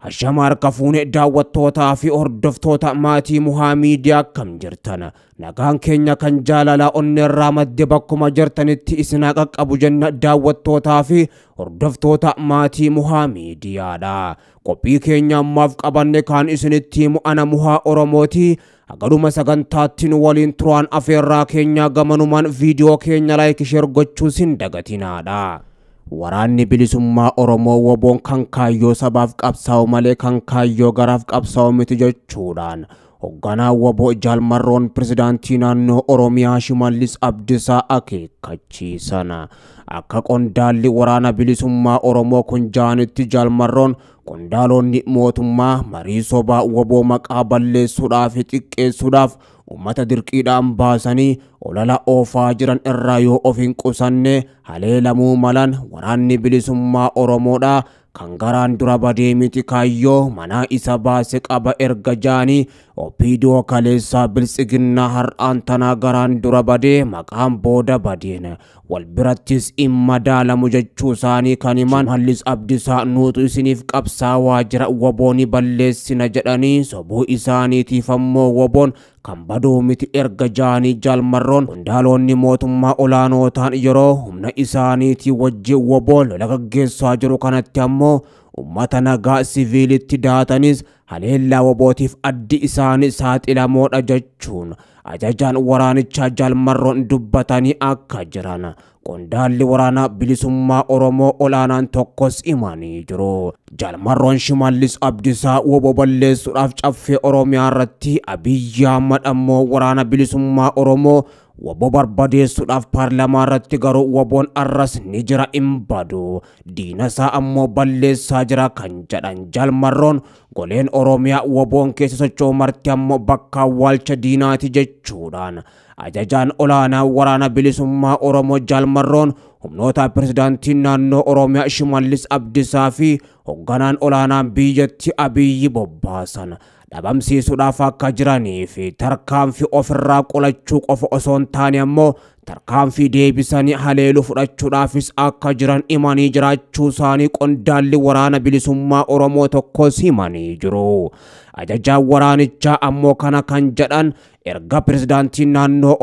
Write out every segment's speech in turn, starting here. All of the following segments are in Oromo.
Ashama harka fuune daawwattootaa fi hordoftoota maatii Muhaa Miidiyaa akkam jirtan? Nagaan keenya kan jaalalaa onneerraa madde bakkuma jirtanitti isin haa qaqqabu jenna daawwattootaa fi hordoftoota maatii Muhaa Miidiyaadha. Qophii keenya ammaaf qabanne kan isinitti himu ana Muhaa Oromooti. Hagaduma sagantaatti nu waliin turaan afeerraa keenya gamanumaan viidiyoo keenya like share gochuus hin dagatinaadha. Waraanni bilisummaa Oromoo woboon kan kaayyoo sabaaf qabsaa'u malee kan kaayyoo garaaf qabsaa'u miti jechuudhaan hoogganaa woboo Jaal Marroon pirezidaantii naannoo Oromiyaa Shimallis Abdiisaa akeekkachiisan. Akka qondaalli waraana bilisummaa Oromoo kun jaanitti Jaal Marroon qondaalonni mootummaa marii sobaa woboo maqaa balleessuudhaaf fi xiqqeessuudhaaf uummata dirqiidhaan baasanii olala oofaa jiran irraa yoo of hin qusanne haleelamuu malan waraanni bilisummaa Oromoodha. Kan garaan dura badee miti kaayyoo manaa isa baase qaba erga jaanii OPDO kaleessaa biltsiginnaa har'aan tanaa garaan dura badee maqaan booda badeen wal birattis hin madaalamu jechuu isaanii kan himan Shimallis Abdiisaa nuutu isiniif qabsaawaa jira wobooni balleessina jedhanii sobuu isaaniitiif ammoo woboon kan baduu miti erga jaanii Jaal Marroon qondaalonni mootummaa olaanoo ta'an yeroo humna isaaniitii wajjin woboo lola gaggeessaa jiru kanatti ammoo uummata nagaa siviilitti daatanis haleellaa wobootiif addi isaanii saaxilamoodha jechuun ajajaan waraanichaa Jaal Marroon dubbatanii akka jiran qondaalli waraanaa bilisummaa Oromoo olaanaan tokkos himanii jiru. Jaal Marroon Shimallis Abdiisaa woboo balleessuudhaaf caffee Oromiyaa irratti Abiyyi Ahmad ammoo waraana bilisummaa Oromoo woboo barbadeessuudhaaf paarlaamaa irratti garuu woboon arras ni jira hin badu. Diina isaa ammoo balleessaa jira kan jedhan Jaal Marroon goleen Oromiyaa woboon keessa socho'u marti ammoo bakka awwaalcha diinaati jechuudhaan ajajaan olaanaa waraana bilisummaa Oromoo Jaal Marroon humnoota pirezidaantii naannoo Oromiyaa Shimallis Abdiisaa fi hoogganaan olaanaan biyyattii Abiyyi bobbaasan dhabamsiisuudhaaf akka jiranii fi tarkaanfii ofirraa qolachuu qofa osoo hin taane ammoo tarkaanfii deebisanii haleeluu fudhachuudhaafis akka jiran himanii jiraachuu isaanii qondaalli waraana bilisummaa Oromoo tokkos himanii jiru. Ajajaan waraanichaa ammoo kana kan jedhan erga pirezidaantiin naannoo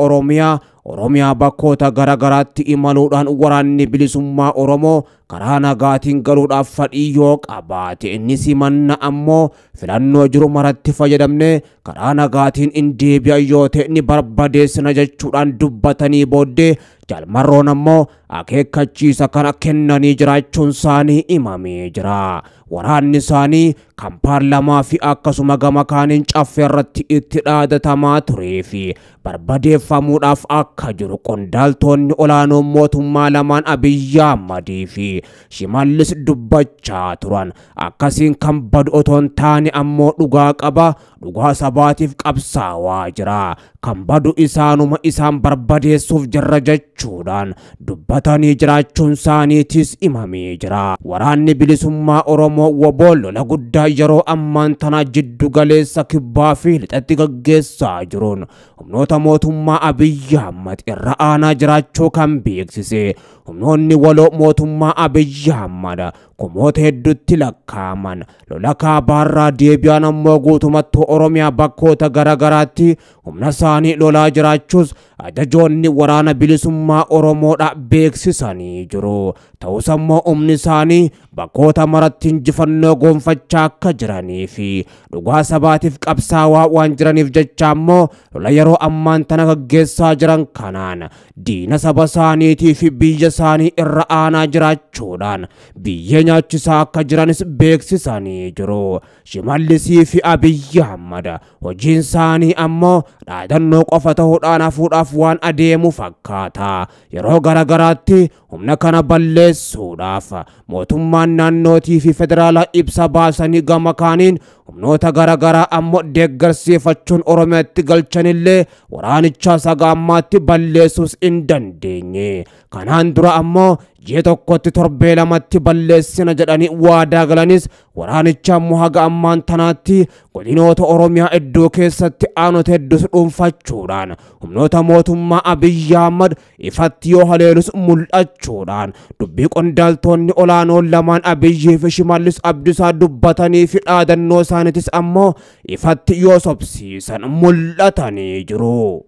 Oromiyaa bakkoota garaagaraatti imaluudhaan waraanni bilisummaa Oromoo karaa nagaatiin galuudhaaf fedhii yoo qabaate inni simanna ammoo filannoo jiru maratti fayyadamne karaa nagaatiin hin deebi'a yoo ta'e ni barbadeessina jechuudhaan dubbatanii booddee Jaal Marroon ammoo akeekkachiisa kana kennanii jiraachuun isaanii himamee jira. Waraanni isaanii kan paarlamaa fi akkasuma gama kaaniin caffee irratti itti dhaadatamaa turee fi barbadeeffamuudhaaf akka jiru qondaaltonni olaanoon mootummaa lamaan Abiyyi Ahmadii fi Shimallis dubbachaa turan. Akkasiin kan badu otoo hin taane ammoo dhugaa qaba, dhugaa sabaatiif qabsaawaa jira. Kan badu isaanuma isaan barbadeessuuf jirra jechuudhaan dubbatanii jiraachuun isaaniitis himamee jira. Waraanni bilisummaa Oromoo woboo lola guddaa yeroo ammaan tanaa jiddu galeessa kibbaa fi lixatti gaggeessaa jiruun humnoota mootummaa Abiyyi Ahmad irra aanaa jiraachuu kan beeksise humnoonni waloo mootummaa Abiyyi Ahmad kumoota hedduutti lakkaa'aman lola kaabaarraa deebi'an ammoo guutumatti Oromiyaa bakkoota garaagaraatti humna isaanii lolaa jiraachuus ajajoonni waraana bilisummaa Oromoodha beeksisanii jiru. Ta'us ammoo humni isaanii bakkoota maratti injifannoo gonfachaa akka jiranii fi dhugaa sabaatiif qabsaawaa waan jiraniif jecha ammoo lola yeroo ammaan tana gaggeessaa jiran kanaan diina saba isaaniitii fi biyya isaanii irra aanaa jiraachuudhaan biyya nyaachisaa akka jiranis beeksisanii jiru. Shimallisii fi Abiyyi Ahmad hojiin isaanii ammoo dhaadannoo qofa ta'uudhaan hafuudhaaf waan adeemu fakkaata. Yeroo garaagaraatti humna kana balleessuudhaaf mootummaan naannootii fi federaalaa ibsa baasanii gama kaaniin humnoota garaagaraa ammoo deeggarsiifachuun Oromiyaatti galchanillee waraanichaa saga ammaatti balleessuus hin dandeenye. Kanaan dura ammoo ji'a tokkotti torbee lamatti balleessina jedhanii waadaa galanis waraanicha ammoo haga ammaan tanaatti godinoota Oromiyaa iddoo keessatti aanota hedduus dhuunfachuudhaan humnoota mootummaa Abiyyi Ahmad ifatti yoo haleelus mul'achuudhaan dubbii qondaaltonni olaanoon lamaan Abiyyii fi Shimallis Abdiisaa dubbatanii fi dhaadannoo isaaniitis ammoo ifatti yoo sobsiisan mul'atanii jiru.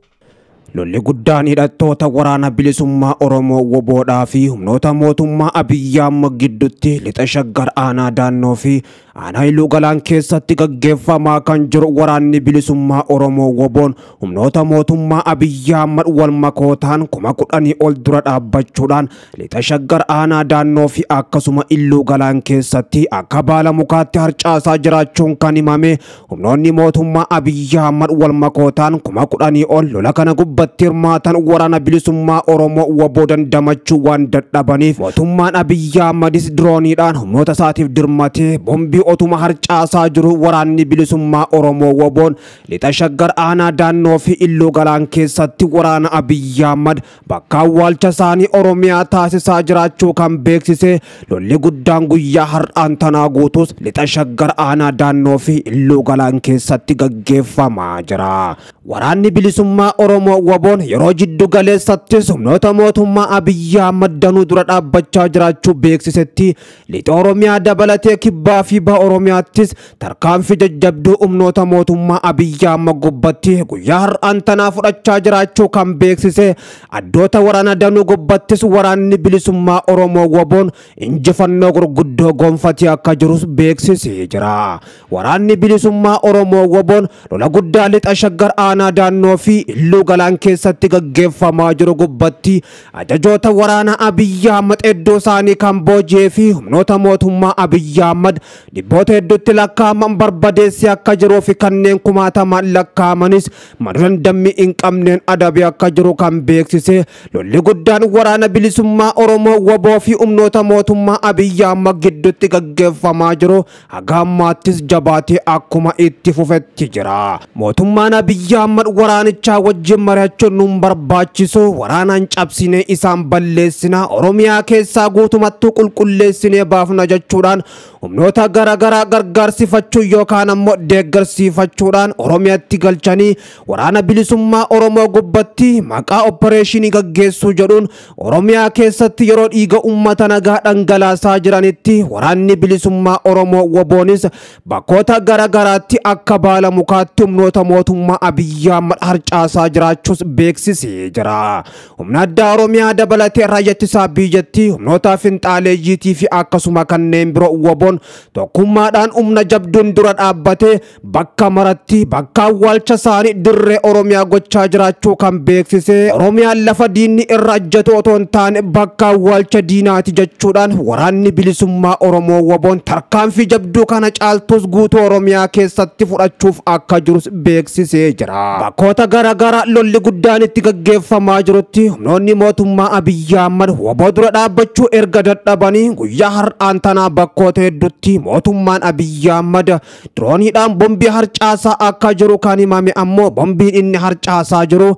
Lolli guddaan hidhattoota waraana bilisummaa Oromoo woboodhaa fi humnoota mootummaa Abiyyi Ahmad gidduutti lixa Shaggar aanaa Daannoo fi aanaa Iluu Galaan keessatti gaggeeffamaa kan jiru waraanni bilisummaa Oromoo woboon humnoota mootummaa Abiyyi Ahmad wal makootaan 10,000 ol dura dhaabbachuudhaan lixa Shaggar aanaa Daannoo fi akkasuma Iluu Galaan keessatti akka baala mukaatti harcaasaa jiraachuun kan himame humnoonni mootummaa Abiyyi Ahmad wal makootaan 10,000 ol lola kana gubbatti hirmaatan waraana bilisummaa Oromoo woboo dandamachuu waan dadhabaniif mootummaan Abiyyi Ahmadis dirooniidhaan humnoota isaatiif dirmatee bombii otuma harcaasaa jiru waraanni bilisummaa Oromoo woboon lixa Shaggar aanaa Daannoo fi Iluu Galaan keessatti waraana Abiyyi Ahmad bakka awwaalcha isaanii Oromiyaa taasisaa jiraachuu kan beeksise lolli guddaan guyyaa har'aan tanaa guutus lixa Shaggar aanaa Daannoo fi Iluu Galaan keessatti gaggeeffamaa jira. Waraanni bilisummaa Oromoo woboon yeroo jiddu galeessattis humnoota mootummaa Abiyyi Ahmad danuu dura dhaabbachaa jiraachuu beeksisetti lixa Oromiyaa dabalatee kibbaa fi baha Oromiyaattis tarkaanfii jajjabduu humnoota mootummaa Abiyyi Ahmad gubbatti guyyaa har'aan tanaa fudhachaa jiraachuu kan beeksise addoota waraana danuu gubbattis waraanni bilisummaa Oromoo woboon injifannoo gurguddoo gonfatee akka jirus beeksisee jira. Waraanni bilisummaa Oromoo woboon lola guddaa lixa Shaggar aanaa Daannoo fi Iluu Galaan keessatti gaggeeffamaa jiru gubbatti ajajoota waraana Abiyyi Ahmad iddoo isaanii kan booji'ee fi humnoota mootummaa Abiyyi Ahmad dhibboota hedduutti lakkaa'aman barbadeessee akka jiruu fi kanneen kumaataman lakkaa'amanis maduran dammii hin qabneen adabee akka jiru kan beeksise lolli guddaan waraana bilisummaa Oromoo woboo fi humnoota mootummaa Abiyyi Ahmad gidduutti gaggeeffamaa jiru haga ammaattis jabaatee akkuma itti fufetti jira. Mootummaan Abiyyi Ahmad waraanichaa wajjin mari'achuun nun barbaachisu waraanaan cabsinee isaan balleessina Oromiyaa keessaa guutumattuu qulqulleessinee baafna jechuudhaan humnoota garaagaraa gargaarsifachuu yookaan ammoo deeggarsiifachuudhaan Oromiyaatti galchanii waraana bilisummaa Oromoo gubbatti maqaa oppareeshinii gaggeessuu jedhuun Oromiyaa keessatti yeroo dhiiga uummata nagaa dhangalaasaa jiranitti waraanni bilisummaa Oromoo woboonis bakkoota garaagaraatti akka baala mukaatti humnoota mootummaa Abiyyi Ahmad harcaasaa jiraachuus beeksisee jira. Humna addaa Oromiyaa dabalatee raayyaa ittisaa biyyattii humnoota finxaaleeyyiitii fi akkasuma kanneen biroo woboon tokkummaadhaan humna jabduun dura dhaabbatee bakka maratti bakka awwaalcha isaanii dirree Oromiyaa gochaa jiraachuu kan beeksise Oromiyaan lafa diinni irra ajjatu otoo hin taane bakka awwaalcha diinaati jechuudhaan waraanni bilisummaa Oromoo woboon tarkaanfii jabduu kana caaltus guutuu Oromiyaa keessatti fudhachuuf akka jirus beeksisee jira. Bakkoota garaagaraa lolli guddaan itti gaggeeffamaa jirutti humnoonni mootummaa Abiyyi Ahmad woboo dura dhaabbachuu erga dadhabanii guyyaa har'aan tanaa bakkoota hedduutti mootummaan Abiyyi Ahmad dirooniidhaan bombii harcaasaa akka jiru kan himame ammoo bombiin inni harcaasaa jiru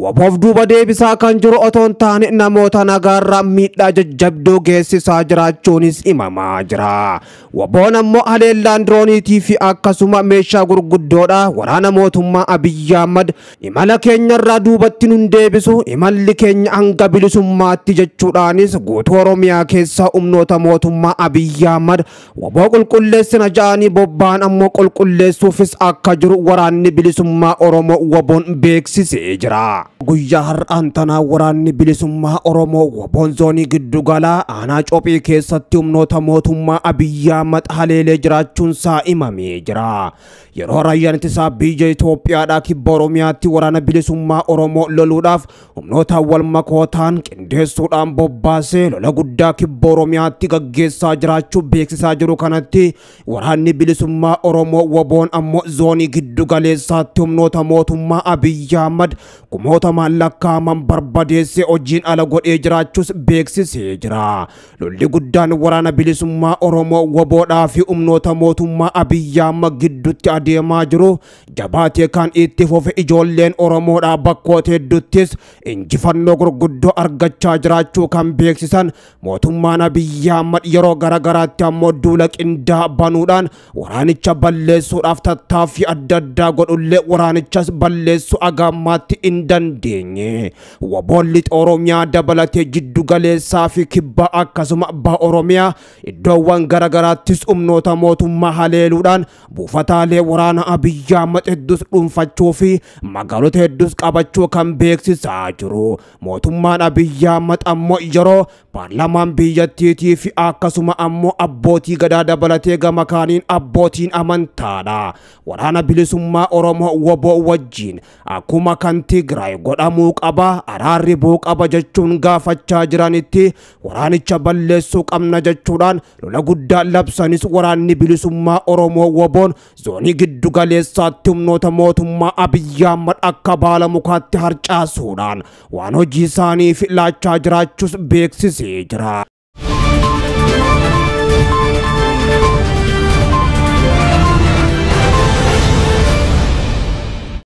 woboof duuba deebisaa kan jiru otoo hin taane namoota nagaarraa miidhaa jajjabduu geessisaa jiraachuunis himamaa jira. Woboon ammoo haleellaan dirooniitii fi akkasuma meeshaa gurguddoodha waraana mootummaa Abiyyi Ahmad imala keenyarraa duubatti nun deebisu imalli keenya hanga bilisummaatti jechuudhaanis guutuu Oromiyaa keessaa humnoota mootummaa Abiyyi Ahmad woboo qulqulleessina ja'anii bobba'an ammoo qulqulleessuufis akka jiru waraanni bilisummaa Oromoo woboon beeksisee jira. Guyyaa har'aan tanaa waraanni bilisummaa Oromoo woboon zoonii giddugalaa aanaa Cophii keessatti humnoota mootummaa Abiyyi Ahmad haleelee jiraachuun isaa himamee jira. Yeroo raayyaan ittisaa biyya Itoophiyaadhaa kibba Oromiyaatti waraana bilisummaa Oromoo loluudhaaf humnoota wal makootaan qindeessuudhaan bobbaasee lola guddaa kibba Oromiyaatti gaggeessaa jiraachuu beeksisaa jiru kanatti waraanni bilisummaa Oromoo woboon ammoo zoonii giddu galeessaatti humnoota mootummaa Abiyyi Ahmad kumoota lakkaa'aman barbadeessee hojiin ala godhee jiraachuus beeksisee jira. Lolli guddaan waraana bilisummaa Oromoo woboodhaa fi humnoota mootummaa Abiyyi Ahmad gidduutti adeemaa jiru jabaatee kan itti fufe ijoolleen Oromoodhaa bakkoota hedduuttis injifannoo gurguddoo argachaa jiraachuu kan beeksisan mootummaan Abiyyi Ahmad yeroo garaagaraatti ammoo duula qindaa banuudhaan waraanicha balleessuudhaaf tattaaffii adda addaa godhullee waraanichas balleessuu agammaatti hin dandeenye. WBOn lixa Oromiyaa dabalatee jiddu galeessaa fi kibbaa akkasuma baha Oromiyaa iddoowwan garaagaraattis humnoota mootummaa haleeluudhaan buufataalee waraana Abiyyi Ahmad hedduus dhuunfachuu fi magaalota hedduus qabachuu kan beeksisaa jiru. Mootummaan Abiyyi Ahmad ammoo yeroo paarlaamaan biyyattiitii fi akkasuma ammoo abbootii gadaa dabalatee gama kaaniin abbootiin amantaadha. Waraana bilisummaa Oromoo WBO wajjin akkuma kan Tigraay godhamuu qaba, araarri bu'uu qaba jechuun gaafachaa jiranitti waraanicha balleessuu qabna jechuudhaan lola guddaa labsanis waraanni bilisummaa Oromoo WBOn zoonii giddu galeessaatti humnoota mootummaa Abiyyi Ahmad akka baala mukaatti harcaasuudhaan waan hojii isaaniif laachaa jiraachuus beeksisee jira.